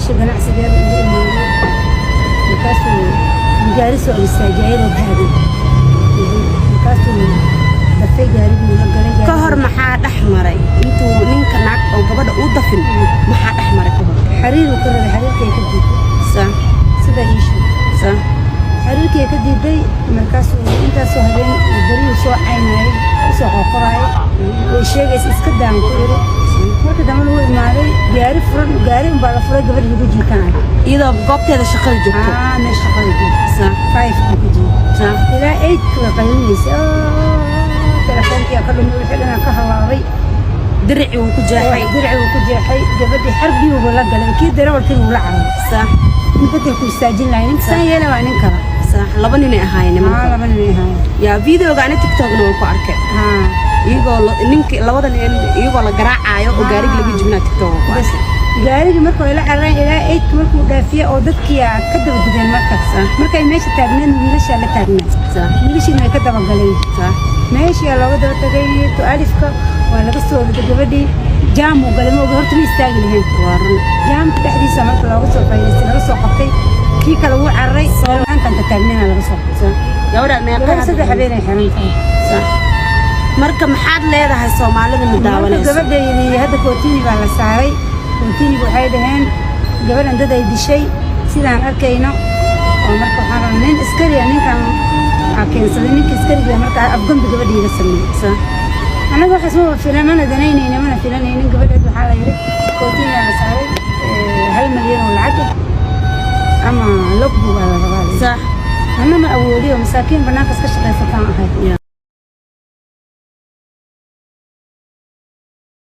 Meesha ganacsigeeda ugu imaaday, markaasuu gaari soo istaajiyay ayadoo taagan. Markaasuu dafay, gaariguu la galay. Ka hor maxaa dhex maray? Intuu ninka naag oo gabadha uu dafin, maxaa dhex maray ka hor? Xariiruu ka rabay, xariirkay ka diiday. Sida ii sheegtay. Xariirkii ka diiday. Markaasuu intaasoo habeen beriyuu soo caynayay, usoo qoqoraayay, way sheegaysa, iska daan ku iri. Marka dambe lagu imaaday gaari furan, gaari unbaa la furay, gabadh lagu jiitaan arkay. Iyadoo goobteeda shaqada joogto? Aa, meel shaqada joogto. 5 buu ku jiray. Ilaa 8 way qaylinaysa. Telefoonkiyaa ka dhumay, wixii dhanaa ka halaabay. Diricii wuu ku jeexay. Dirci wuu ku jeexay gabadhii, xargiiuba la galay, kii darawalkii wuu la cararay. In bedelku istaajin lahay, ninka saan yeela waa nin kale. Sax, laba ninay ahaayeen nimanka. Aa, laba nin ay ahaayeen. Yaa, videoga ani TikTokna waan ku arkay. Iyagoo ninki, labada nin iyagoo la garaacayo oo gaariga laga jibinaa TikTok waan ku Bas arkay. Gaarigii markuu ila carareen ilaa 8 markuu dhaafiyey oo dadkii aa ka daba dideen marka. Markay meesha taagneed, wiilashaa la taagnaa. Wiilashiina way ka dabagaleen. Meeshii looga daba tagay 12-ka waa laga soo waday gabadhii. Jaam uu galay, ma oga, horta ma istaagi lahayn. Waa run. Jaamka dhexdiisa marka looga soo faa'iidaystay, laga soo qabtay. Kii kale wuu cararay, banaanka taagneena laga soo qabtay. Gabadha meeqa? Gabadha 3 habeen ay xiran tahay. Marka maxaad leedahay Soomaalida ma Marka daawanayso? Gabadhaydii hadda kootini baa la saaray. Kootiniga waxay dhaheen gabadhan dad ay dishay, sidaan arkayno. Oo marka waxaan rabnaa nin askari ah, ninkan aa keensaday, ninka askariga marka afgambi gabadhiiga sameeyey. Annaga waxaas ma filan, mana danaynayna, mana filanaynin. Gabadheed waxaa la yidhi kootinigaa la saaray, 1 milyan oo lacag ah ama logbu baa la rabaa la yidhi. Anna ma awoodiyo, masaakiin bannaankaas ka shaqaysataan ahay.